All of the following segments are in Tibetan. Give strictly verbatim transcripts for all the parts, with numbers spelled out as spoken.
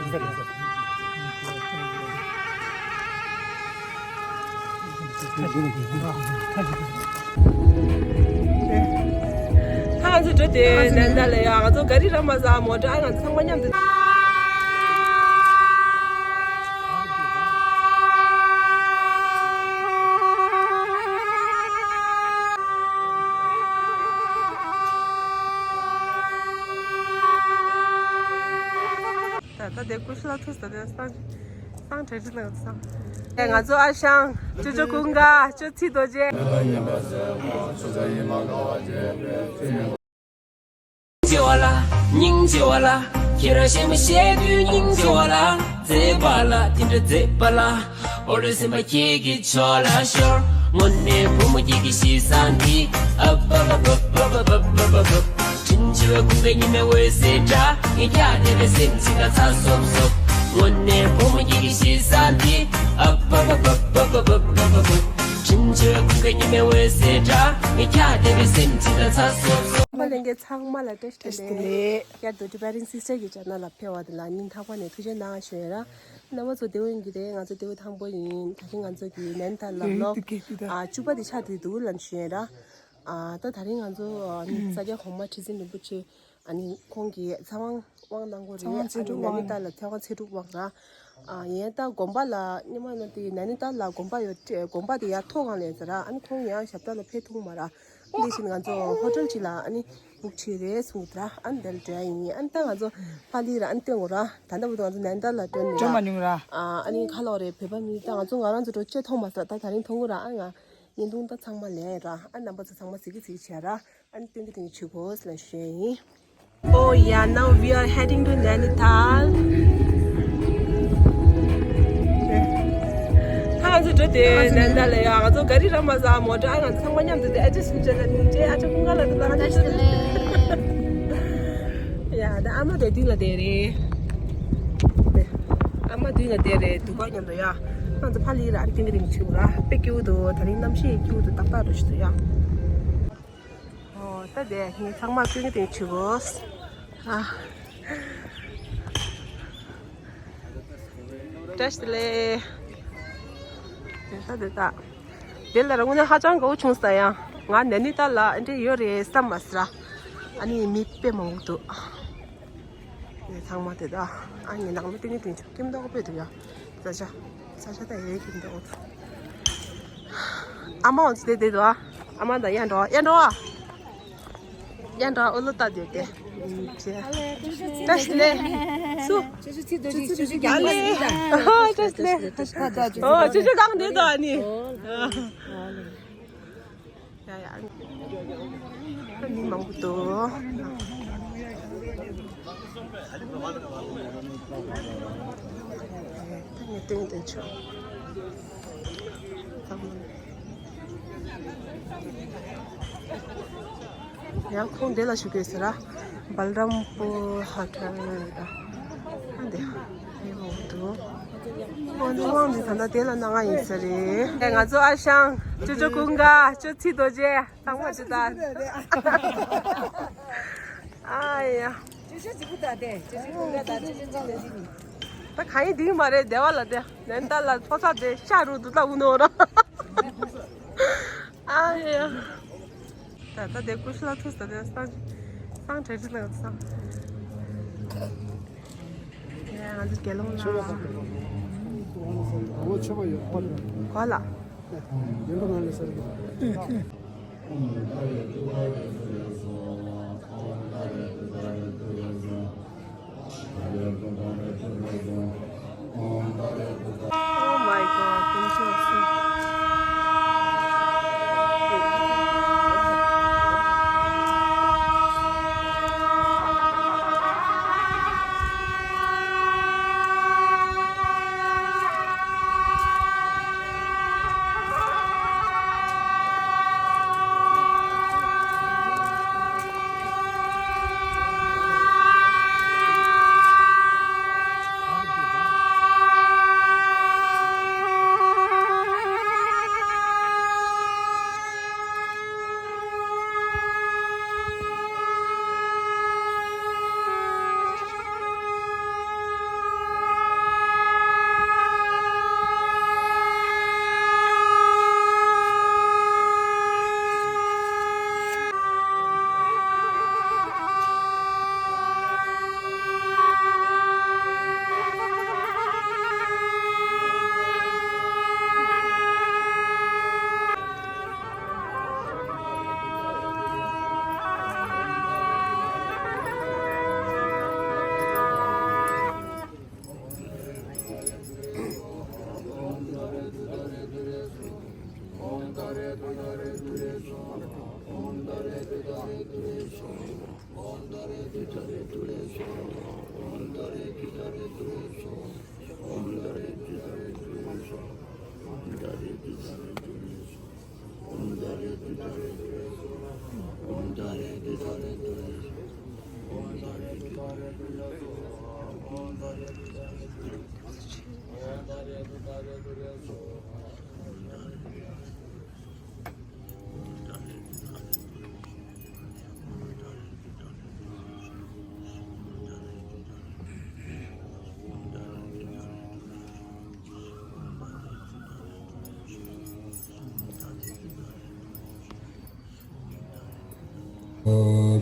ད་ང་ཚོ་འགྲོ་དེ་ནན་ད་ལ་ཡ། ང་ཚོ་ག་རི་ར་མ་ཟ་མོ་འགྲོ། ཨ་ང་ཚོ་ཚང་མ་མཉམ་དུ། ད་ད་དེ་ཀུ་ཤུ་ལ་ཐུག་ས་དེ་སང་སང་གྲ་སྒྲིག་གནང་སང་། ཨེ་ང་ཚོ་ཨ་ཞང་ཅོ་ཅོ་ཀུན་དགའ་ཅོ་ཚི་རྡོ་རྗེ། སྙིང་རྗེ་བ་ལ། སྙིང་རྗེ་བ་ལ། ཁྱེད་རང་ཞེ་མ་ཞེ་དུས་སྙིང་རྗེ་བ་ལ། མཛེས་པ་ལ་དེ་འདྲ་མཛེས་པ་ལ། འོ་ལོ་སེམས་པ་ཁྱེད་ཀྱི་ཕྱོགས་ལ་ཤོར། དངོས་གནས་བུ་མོ་ཁྱེད་ཀྱི་གཤིས་བཟང་འདི། ཨབ་ཨབ་ཨབ། དྲིན་ཆེ་བའི་ཁུངས་དགའི་ཉི་མའི་འོད་ཟེར་འདྲ། ངས་ཀྱང་བདེ་བའི་སེམས་ཅིག་ལ་ཚ་སོབ་སོབ། དངོས་གནས་བུ་མོ་ཁྱེད་ཀྱི་གཤིས་བཟང་འདི། ཨབ་ཨབ་ཨབ། དྲིན་ཆེ་བའི་ཁུངས་དགའི་ཉི་མའི་འོད་ཟེར་འདྲ། ངས་ཀྱང་བདེ་བའི་སེམས་ཅིག་ལ་ཚ་སོབ་སོབ། ཚང་མ་ལྷན་རྒྱས་ཚང་མ་ལ་བཀྲ་ཤིས་བདེ་ལེགས། བཀྲ་ཤིས་བདེ་ལེགས། བསྐྱར་དུ་ཌི་བྷའི་རིང་སིས་ཊར་གྱི་ཆེ་ནལ་ལ་ཕེབས་པ་དེ་ལ་སྙིང་ཐག་པ་ནས་ཐུགས་རྗེ་གནང་ཞུ་ཡ་ར། རྣམ་པ་ཚོ་བདེ་པོ་ཡིན་གྱི་རེད། ང་ཚོ་བདེ་པོ་ཐང་པོ་ཡིན། ད་རིང་ང་ཚོ་གི་ནན་ད་ལ་ལོག་ཨ་བཅུ་པ་དེ་ཆགས་བསྡད་འདུག་ལབ་ཞུ་ཡ་ར། ཨ་ད་ད་རིང་ང་ཚོ་ཨ་ནི་ས་སྐྱ་གོང་མ་ཁྲི་འཛིན་རིན་པོ་ཆེ་ཨ་ནི་ཁོང་གིས་ཚེ་དབང་དབང་གནང་གོ་རེད། ཚེ་དབང་ཨ་ནི་ཚེ་དྲུག་ནན་ནི་ད་ལ་ཚེ་དབང་ཚེ་དྲུག་དབང་ར། ཨ་ཡིན་ད་དགོན་པ་ལ་སྔོན་མ་ན་དེ་ནན་ནི་ད་ལ་དགོན་པ་ཡོད། དགོན་པ་དེ་ཡར་ཐོག་སྒང་ལ་ཡོད་ས་ར། ཨ་ནི་ཁོང་ཡང་ཞབས་བཏགས་ལ་ཕེབས་ཐུབ་མ་ར། དེ་བཞིན་ང་ཚོ་ཧོ་ཊེལ་ཅིག་ལ་ཨ་ནི་བུག་བྱས་རེད་གསུངས་འདུག་ར། ཨ་ནི་དེ་ལ་འགྲོ་ཡ་ཡིན། ཨ་ནི་ད་ང་ཚོ་ཕ་ལི་ར་ཨ་ནི་སྟོན་དགོས་ར། ད་ལྟ་བུ་ད་ང་ཚོ་ནན་ད་ལ་འགྲོ་ནི་འགྲོ་མ་ར། མྱོང་ར། ཨ་ཨ་ནི་ཁ་ལོག་རེད། བོད་པ་མི་ད་ང་ཚོ་ང་རང་ཚོ་འགྲོ་ཅེས་མཐོང་མ་སོང་། ད་ད་རིང་མཐོང་གི་ར། ཨ་ང་བརྙན་ཐུང་ད་ཚང་མ་ལེན་ར། ཨ་ནི་རྣམ་པ་ཚོ་ཚང་མ་གཟིགས་གི་གཟིགས་བྱས་ར། ཨ་ནི་སྟོན་གི་སྟོན་གི་བྱེད་དགོས་ལབ་ཞུ་ཡ་ཡིན། Oh yeah, now we are heading to Nainital. ད་ང་ཚོ་འགྲོ་དེ་ནན་ད་ལ་ཡ། ང་ཚོ་ག་རི་ར་མ་ཟ་མོ་འགྲོ། ཨ་ང་ཚོ་ཚང་མ་མཉམ་དུ་དེ་ཨ་ཅེ་སུམ་ཅེ་ལ་ནིང་ཅེ་ཨ་ཅེ་ཀུན་དགའ་ལ་དུ་ལ་ང་ཚོ་ཡ་ད་ཨ་མ་དེ་དུས་ལ་དེ་རེད། ཨ་མ་དུས་ལ་དེ་རེད། དུ་ག་མཉམ་དུ་ཡ། ང་ཚོ་ཕ་ལི་ར་ཨ་རི་ཏིང་གི་རིང་ཆུ་ར་དཔེ་སྐྱིད་པོ་འདུག་ད་རིང་གནམ་གཤིས་སྐྱིད་པོ་འདུག་ཏག་ཏག་འགྲོ་ཞིག་འདུག་ཡ། ཨོ་ད་དེ་ངས་ཚང་མ་སྐྱོན་གྱི་དེ་བྱེད་དགོས། ཨ་བཀྲ་ཤིས་བདེ་ལེགས། དེ་ད་དེ་ད་དེ་ལ་རང་ངོས་ནས་ཧ་ཅང་དགའ་བོ་བྱུང་ས། ཡང་ང་ནན་ནི་ད་ལ་འདྲེ་ཡོད་རེད་བསམ་མ་ཟ་ར། ཨ་ནི་མི་དཔེ་མང་པོ་འདུག་ངས་ཚང་མ་དེ་ད་ཨ་ངའི་ནང་མི་ཏིང་ངེ་ཏིང་ཆུ་ཁྱིམ་ཐོག་དཔེ་འདུག་ཡ། ས་ཆ་ས་ཆ་ད་ཡའི་ཁྱིམ་ཐོག་ཨ་མ་འོང་ཚེ་དེ་དེ་དུ་ཨ་མ་ད་ཡ་འགྲོ་ཡ་འགྲོ་ཨ་ཡ་འགྲོ་ཨ་ཨོ་ལོ་ད་དེ་དེ་བཀྲ་ཤིས་བདེ་ལེགས་སུ། བཀྲ་ཤིས་བདེ་ལེགས། ཨོ་ཅོ་ཅོ་གང་དེ་དུ་ཨ་ནི། ཡ་ཡ། མི་མང་པོ་འདུག་ད་ངས་སྟོན་སྟོན་ཆོག་ཡང་ཁོང་འདི་ལ་ཞུ་དགོས་ཟེར་ར། སྦལ་རམ་པུར་ཧོ་ཊེལ་ད། ཨ་འདི་མི་མང་པོ་འདུག་ཨོ་ནི་དབང་འདི་ད་ལྟ་དེ་ལ་གནང་ང་ཡིན་ས་རེད། ཨེ་ང་ཚོ་ཨ་ཞང་ཅོ་ཅོ་ཀུན་དགའ་ཅོ་ཚི་རྡོ་རྗེ། ཚང་མ་ཅི་ལྟར། ཨ་ཡ། ཅི་ཞིག་ཅི་གུ་ད་དེ་ཅི་ཞིག་གུ་ད་ཅི་ཞིག་ཅི་ཞིག་ད་གང་ཡིན་དེ་མ་རེད། བདེ་བ་ལ་དེ་ནན་ད་ལ་ཕོ་ཚ་དེ་ཤ་རུ་དུ་ལྟ་འུ་ནོ་ར། ཨ་ཡ། ད་ད་དེ་ཀུ་ཤ་ལ་ཐུག་ས་དེ་སང་སང་གྲ་སྒྲིག་ལ་སང་། ཡ་ང་ཚོ་དགེ་སློང་ལ། ཨོ་ཆོ་བ་ཡོད་པ། གོ་ལ། Oh my God, དུང་ཆོག་སུ།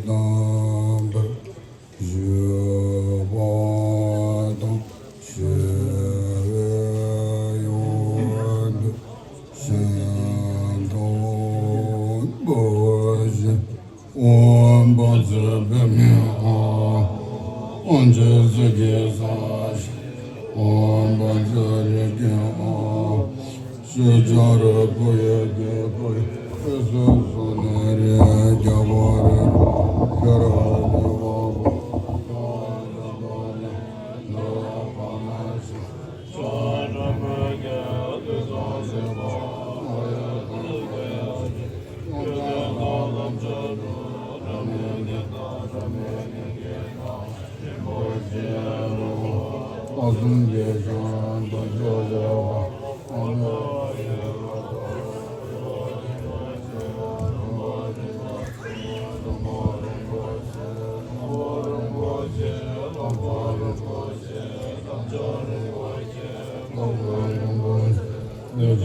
དང་པོ་བཞི་པ་དང་ཤེས་པའི་ཡོན་ཏན་ཤིན་ཏུ་བུ་བཞི། དབང་པོ་ཚུལ་པའི་མིང་ཨ། དབང་ཆེན་གཟུགས་ཀྱི་ས་ཞིང་། དབང་པོ་ཚུལ་རིགས་ཀྱི་ཨ། ཤེས་བྱ་རིགས་པོ་ཡི་གེ་པོ་ཡི་ཨི་སོ་སོ་ནི་རེ་རྒྱ་བོ་རེ་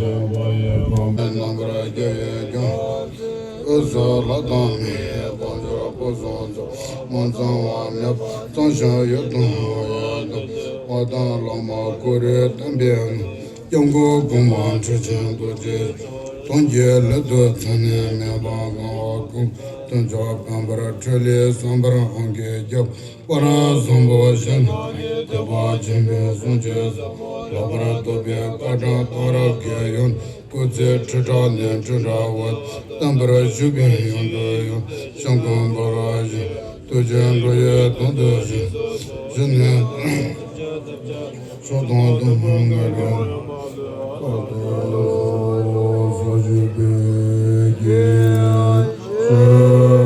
ཤར་བ་རེ་བ་བོ། རྣམ་པར་རྒྱལ་བའི་ལྗོངས། དབུས་སུ་ལྷ་དང་མིའི་དཔལ་འབྱོར་པོ་སོགས་ཚོགས། མ་ཚང་བ་མེད་པར་གཙང་ཞིང་ཡིད་དུ་འོང་བའི་སྟོབས། འཕགས་པ་དང་བླ་མ་འཁོར་བའི་སྟོན་པའི་སྐྱབས་མགོན་གོང་མ་ཁྲི་ཆེན་རྡོ་རྗེ། དོན་གྱི་སླད་དུ་མཚམས་ནས་མེད་པར་གང་བ་ཀུན། སྟོན་མཆོག་དཔལ་འབར་ཁྲོ་ལོའི་ཟམ་པར་དབང་གིས་ཁྱབ། དཔལ་བཟང་པོ་ཞིང་ཐང་གི་ཐེག་པ་ཆེན་པོའི་གསུང་ཆོས་སོགས། ལེགས་པར་ཐོབ་པའི་སྐར་གྲངས་གཏད་རབས་ཀྱི་ཡོན། སྐུ་ཚེ་ཁྲི་ཕྲག་ནས་ཁྲི་ཕྲག་བར། བརྟན་པར་བཞུགས་པའི་ཡོན་ཏན་ཡང་། ཤིན་ཏུ་འབུལ་བ་ཞིང་། ཐུགས་རྗེ་འགྲོ་བའི་དོན་དུ་བཞེས། བཞེས་ནས། མཆོག་དང་ཐུན་མོང་མངའ་རིས། དཔལ་དུ་སོགས་བཞུགས་པའི་རྒྱལ་སྲས།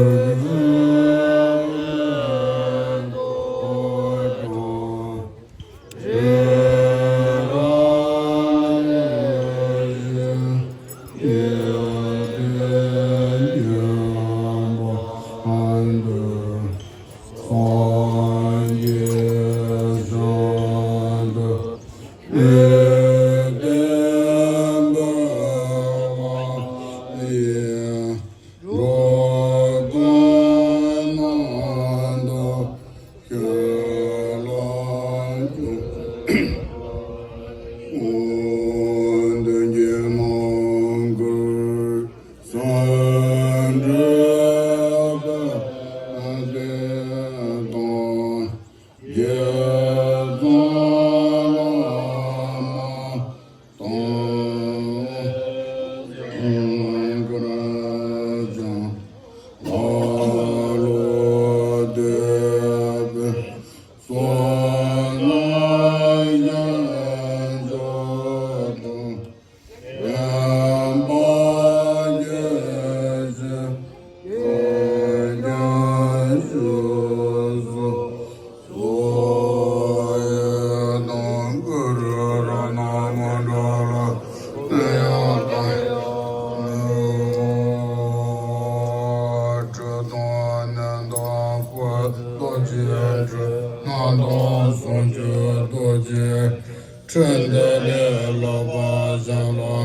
ཁྲིད་འདི་ལས་ལྷག་པ་གཞན་ལ།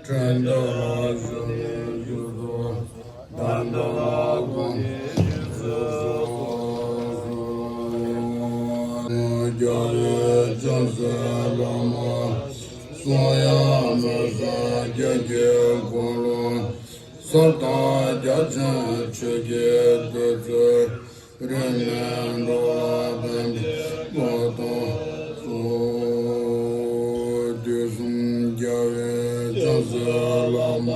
ཁྲིད་འདི་ལ་ཞུགས་ནས་ཞུགས་སུ། ད་ལྟ་ལ་གང་ནས་ཞུགས་སུ། རྒྱལ་བའི་ལྗོན་ཤིང་བླ་མ། གསུང་དབྱངས་མི་ཟད་རྒྱན་གྱི་འཁོར་ལོ། ཟབ་དང་རྒྱ་ཆེན་ཆོས་ཀྱི་བདུད་རྩི། རིས་མེད་འགྲོ་ལ་ཕན་པའི་བློ་དང་ཚོགས། དུས་གསུམ་རྒྱལ་བའི་ལྗོན་ཤིང་བླ་མ།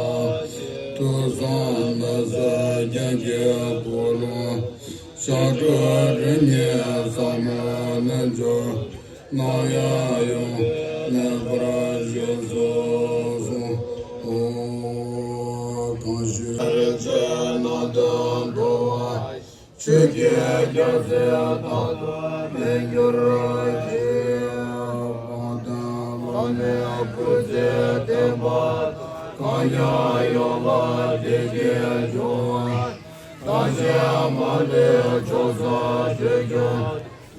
ཐོས་བསམ་མི་ཟད་རྒྱན་གྱི་འཁོར་ལོ། ཞབས་དྲུང་རིམ་གཉིས་ཟབ་མོ་རྣལ་འབྱོར་རྣམ་གཡེང་ཡོངས་མེད་པར་བཞུགས་སུ་གསོལ། གང་ཞིག་ལྟར་བཅས་རྣམ་དག་འགྲོ་བ་ཆོས་ཀྱི་རྒྱལ་སྲས་རྟག་ཏུ་མི་འགྱུར་ཞིང་། དཔལ་ལྡན་བླ་མའི་སྐུ་ཚེ་བརྟན་པ་གང་ཉག་ཡོད་པ་དེ་སྐྱེས་འབྱུང་བ། བདག་གཞན་མ་ལུས་མཆོག་གསུམ་ཆོས་སྐྱོང་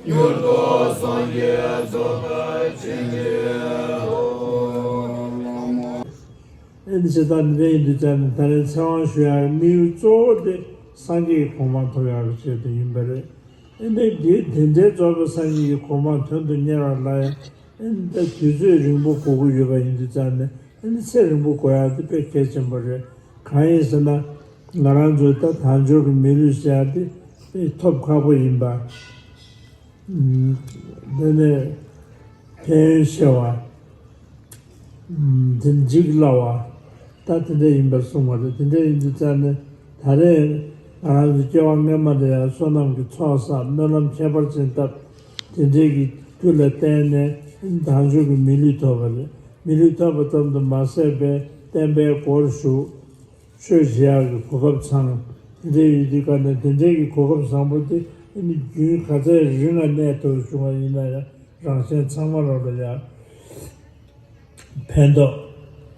མྱུར་དུ་སངས་རྒྱས་ཚོགས་པར་བྱིན་གྱིས་རློབས། ཨེ་ནི་ཇི་ལྟར་འདི་འདྲ་ཡིན་དུས་ཙམ་ནས་ད་རེས་ཚེ་དབང་ཞུ་ཡག་གི་དམིགས་ཡུལ་གཙོ་བོ་དེ་སངས་རྒྱས་ཀྱི་གོ་འཕང་ཐོབ་ཡག་གི་ཆེད་དུ་ཡིན་པ་རེད། ཨེ་ནི་འདི་དེ་འདྲའི་རྫོགས་པའི་སངས་རྒྱས་ཀྱི་གོ་འཕང་དོན་དུ་གཉེར་བ་ལ་ཡང་ཨེ་ནི་ད་དུས་ཚོད་རིང་པོ་དགོས་ཀྱི་ཡོད་པ་ཡིན་དུས་ཙམ་ནས། ཨ་ནི་ཚེ་རིང་པོ་དགོས་ཡག་དེ་དཔེ་གལ་ཆེན་པོ་རེད། གང་ཡིན་ཟེར་ན། ང་རང་ཚོའི་ད་དལ་འབྱོར་གྱི་མི་ལུས་ཟེར་ཡག་དེ་དཔེ་ཐོབ་ཁག་པོ་ཡིན་པ། ཨུམ། དེ་ནས་ཕན་ཡོན་ཆེ་བ། ཨུམ། དེ་འཇིག་སླ་བ། ད་དེ་འདྲ་ཡིན་པར་གསུངས་པ་རེད། དེ་འདྲ་ཡིན་དུས་ཙམ་ནས་ད་རེས་ང་རང་ཚོ་སྐྱེ་བ་སྔོན་མ་ལ་ཡང་བསོད་ནམས་ཀྱི་ཚོགས་བསགས། སྨོན་ལམ་ཁྱད་པར་ཅན་བཏབ། དེ་འདྲའི་གི་རྒྱུ་ལ་བརྟེན་ནས་དལ་འབྱོར་གྱི་མི་ལུས་ཐོབ་པ་རེད། མི་ལུས་ཐོབ་པ་ཙམ་དུ་མ་ཟད་པའི་བསྟན་པའི་སྒོར་ཞུགས། ཆོས་བྱེད་ཡག་གི་གོ་སྐབས་ཚང་། དེ་འདྲའི་ཡོད་དུས་ཀ་ནས་དེ་འདྲའི་གི་གོ་སྐབས་བཟང་པོ་དེ་ཨ་ནི་རྒྱུན་ག་ཚད་རིང་ང་གནས་ཐུབ་བྱུང་བ་ཡིན་ན་ཡང་། རང་གཞན་ཚང་མ་ལ་ལ་ཡང་ཕན་ཐོགས་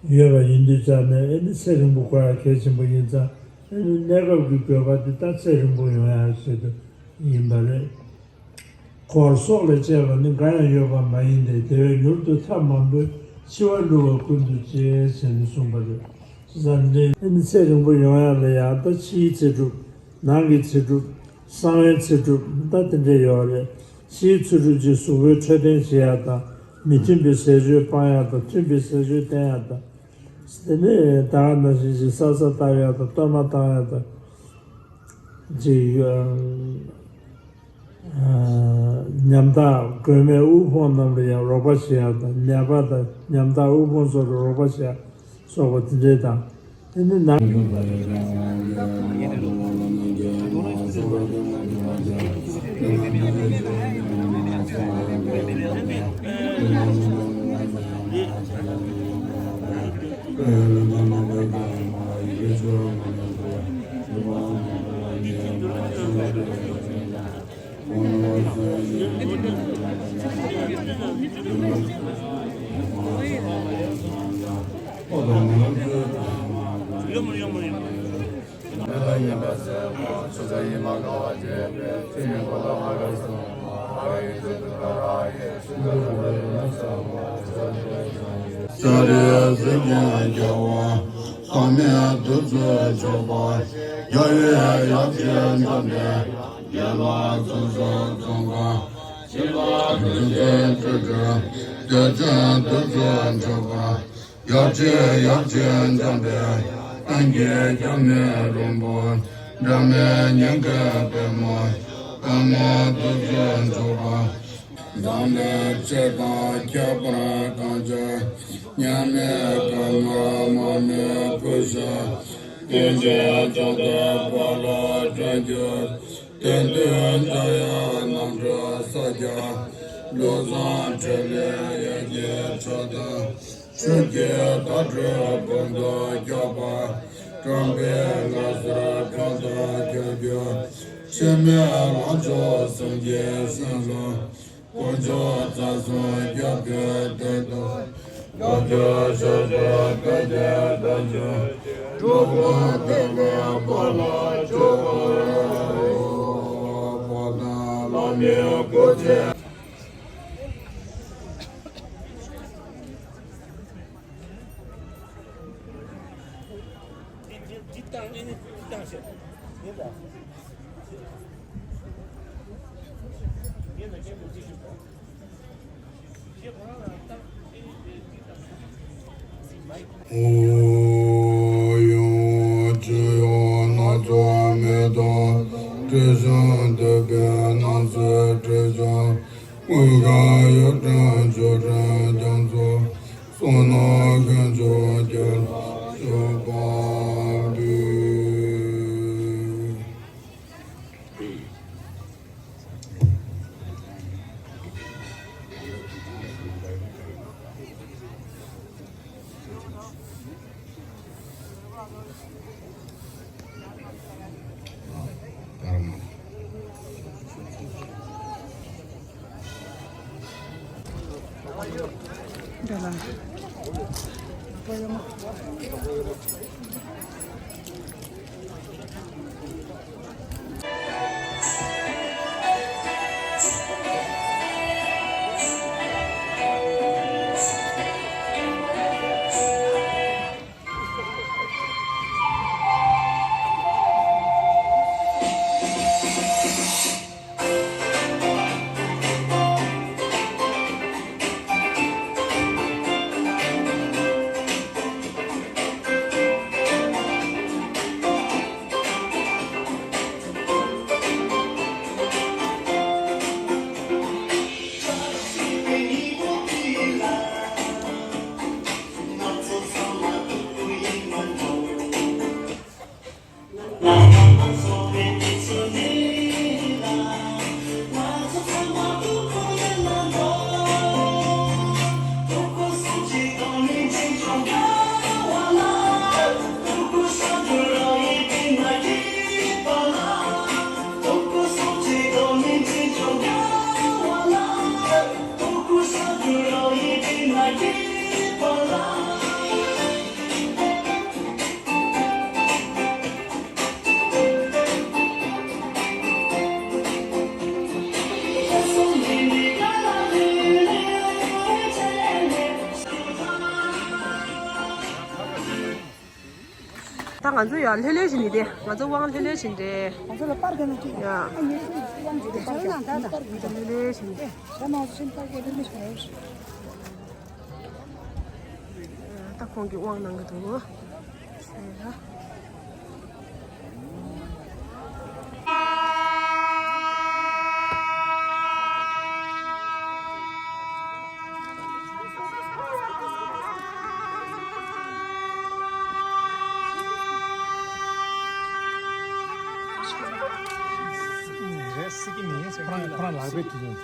ཡོད་པ་ཡིན་དུས་ཙམ་ནས། ཨ་ནི་ཚེ་རིང་པོ་དགོས་ཡག་གལ་ཆེན་པོ་ཡིན་ཙང་། ཨ་ནི་གནས་སྐབས་ཀྱི་དགོས་པ་དེ་ད་ཚེ་རིང་པོ་ཡོང་ཡག་ཆེད་དུ་ཡིན་པ་རེད། འཁོར་སོགས་ལས་བཅས་པ་ནི་འགའ་ཡང་ཡོད་པ་མ་ཡིན་ཏེ། དེ་བས་མྱུར་དུ་ཐབས་མང་པོས་འཆི་བ་བསླུ་བ་ཀུན་ཏུ་སྤྱད་ཟེར་ནས་གསུངས་པ་རེད། ཟེར་ནས་ཨ་ནི་ཚེ་རིང་པོ་ཡོང་ཡག་ལ་ཡང་ད་ཕྱིའི་ཚེ་སྒྲུབ། ནང་གི་ཚེ་སྒྲུབ། གསང་བའི་ཚེ་སྒྲུབ། ད་དེ་འདྲ་ཡོད་རེད། ཕྱིའི་ཚེ་སྒྲུབ་ཅིག་གཟུགས་པོའི་འཕྲོད་བསྟེན་བྱེད་ཡག་དང་། མི་མཐུན་པའི་ཟས་སྤྱོད་སྤང་ཡག་དང་། མཐུན་པའི་ཟས་སྤྱོད་བསྟེན་ཡག་དང་། དེ་ནས་ད་ག་ནང་བཞིན་ཅིག་ས་ས་བཏབ་ཡག་དང་། གཏོར་མ་བཏང་ཡག་དང་། ཅིག་ཨ། ཉམ་ཐག་མགོན་མེད་དབུལ་ཕོངས་རྣམས་ལ་ཡང་རོགས་པ་བྱེད་ཡག་དང་། ནད་པ་དང་ཉམ་ཐག་དབུལ་ཕོངས་ཚོ་ལ་རོགས་པ་བྱེད་ཡག་སོགས་པ་དེ་འདྲའི་དང་། དེ་ནི་ནང་ཤཱ་རིའི་གཟིགས་ཀྱི་རྒྱལ་བ། ཟག་མེད་བདུད་རྩིའི་མཆོད་པ། རྒྱལ་བའི་ཡབ་ཆེན་འཇམ་དཔལ། དགེ་ལ་ཚོགས་བསགས་ཚོགས་བསགས། སྦྱིན་པ་ཐུགས་རྗེའི་སྤྲུལ་སྐུ། བདེ་ཆེན་བདུད་རྩིའི་མཆོད་པ། ཡབ་ཆེན་ཡབ་ཆེན་འཇམ་དཔལ། གཏན་གྱི་སྐྱབས་གནས་རིན་པོ། འབྲལ་མེད་སྙིང་གའི་པདྨོ། པདྨ་བདུད་རྩིའི་མཆོད་པ། ཟག་མེད་ཆོས་དང་ཁྱད་པར་གང་ཆེ། མཉམ་མེད་དཀར་ནག་མར་མེ་ཀུ་ཤ། རྟེན་ཅན་བཅོམ་ལྡན་དཔལ་ལ་སྤྱན་གྱུར། དེང་འདིར་འཇམ་དབྱངས་རྣམ་འཕྲུལ་ས་སྐྱ། ཀླུ་བཟང་ཁྲོ་ལོའི་ཡ་གྱལ་ཁྲོ་ཐུང་། ཆོས་ཀྱི་དར་ཕྲེང་ཀུན་ཏུ་ཁྱབ་པ། དྲང་པོའི་ངག་གསེར་ཁྲོམ་དུ་ཁྱབ་གྱུར། འཆི་མེད་ལྷ་མཆོག་གསུམ་གྱི་སྲས་ལ། དཀོན་མཆོག་རྩ་གསུམ་སྐྱབས་ཀྱི་དོན་དུ། དཀོན་མཆོག་ཕྱག་རྒྱའི་བཀའ་དྲིན་དང་བཅས། འགྲོ་ཀུན་བདེ་ལེགས་དཔལ་ལ་སྤྱོད་པར་ཤོག། བླ་མའི་སྐུ་ཚེ། ཨོ་ཡང་སྤྱི་ཡོངས་སྣ་ཚོགས་མེ་ཏོག་སྤྲིན་བཞིན་འདོད་པའི་སྣང་ཚུལ་སྤྲིན་བཞིན། དངུལ་དཀར་གཡུ་སྤྲིན་ཆུ་སྤྲིན་རྒྱ་མཚོ། བསོད་ནམས་ཀུན་འབྱུང་རྒྱུད་ལ་ཞུགས་པར་འབུལ། ད་ང་ཚོ་ཡང་ལྷོད་ལྷོད་བྱས་ནས་བསྡད། ང་ཚོ་དབང་ལྷོད་ལྷོད་བྱས་ནས་བསྡད། ང་ཚོ་ལ་པར་ག་ནས་ཁྲིད། ཡ། ཨ་ནི་སུ་དབང་བྱེད་དེ་པར་ག་ནས་ཁྲིད། ལྷོད་ལྷོད་བྱས་ནས་བསྡད། ད་ང་ཚོ་ཕྱིན་པར་ག་ལྷོད་ལྷོད་བྱས་ནས། ད་ཁོང་གིས་དབང་གནང་གི་འདུག། ཤེས་ཡ། རེད། སྲིད་ཀྱི་མིན། ཁོ་རང་ཁོ་རང་ལག་པས་དེ་ཡིན།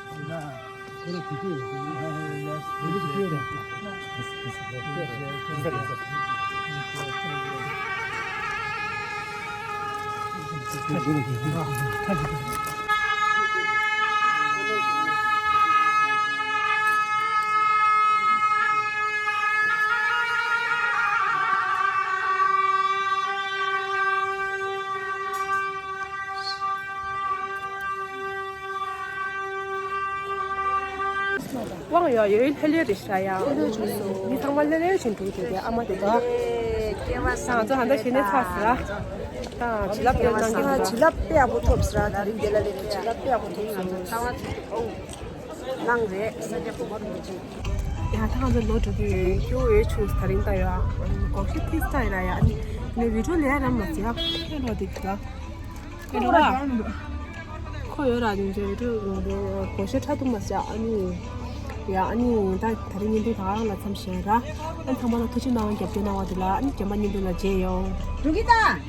དབང་ཡོད་ཡོད་ལྷོད་ལྷོད་རེད་ཤག་ཡ། མི་ཚང་མ་ལྷོད་ལྷོད་བྱས་འདུག་དེ་དེ་ཨ་མ་དེ་དག་ད་ང་ཚོ་ཧ་ད་ཞེ་ནས་ཚར་ཟེར། ད་བྱིན་རླབས་ཡོད་གནང་གི་འདུག་ད། བྱིན་རླབས་དཔེ་ཡག་པོ་ཐོབ་ཟེར། ད་རིང་འདི་ལ་སླེབས་ནས་བྱིན་རླབས་དཔེ་ཡག་པོ་ཐོབ་སོང་། གནང་རེད། ས་སྐྱ་བུ་མོ་རིན་པོ་ཆེ། ཡང་ད་ང་ཚོ་ལོག་འགྲོ་གི་ཡོད། སྐྱོ་བོའི་ཆུ་ད་རིང་ད་ཡོད་ཨ། གོག་ཤི་ཐིག་སྟ་ཡིན་ན་ཡ། ཨ་ནི་ངས་བི་ཌིའོ་ལས་རམ་མ་ཟེར་ཡ། ཁྱེད་ལོག་དེ་གི་ད། ཁྱེད་ལོག་ཨ། ཁོ་ཡོད་ར་ཉིན་བྱས་བི་ཌིའོ་གོག་ཤི་ཁྲ་ཐུང་མ་ཟེར་ཡ། ཨ་ནི་ཡ། ཨ་ནི་ད་ད་རིང་བརྙན་ཐུང་ད་ག་རང་ལ་མཚམས་བཞག་ར། ཨ་ནི་ཚང་མ་ལ་ཐུགས་རྗེ་གནང་བ། རྒྱབ་སྐྱོར་གནང་བ་དེ་ལ། ཨ་ནི་རྒན་པ་བརྙན་ཐུང་ལ་མཇལ་ཡོང་། འགྲོ་གི་ད།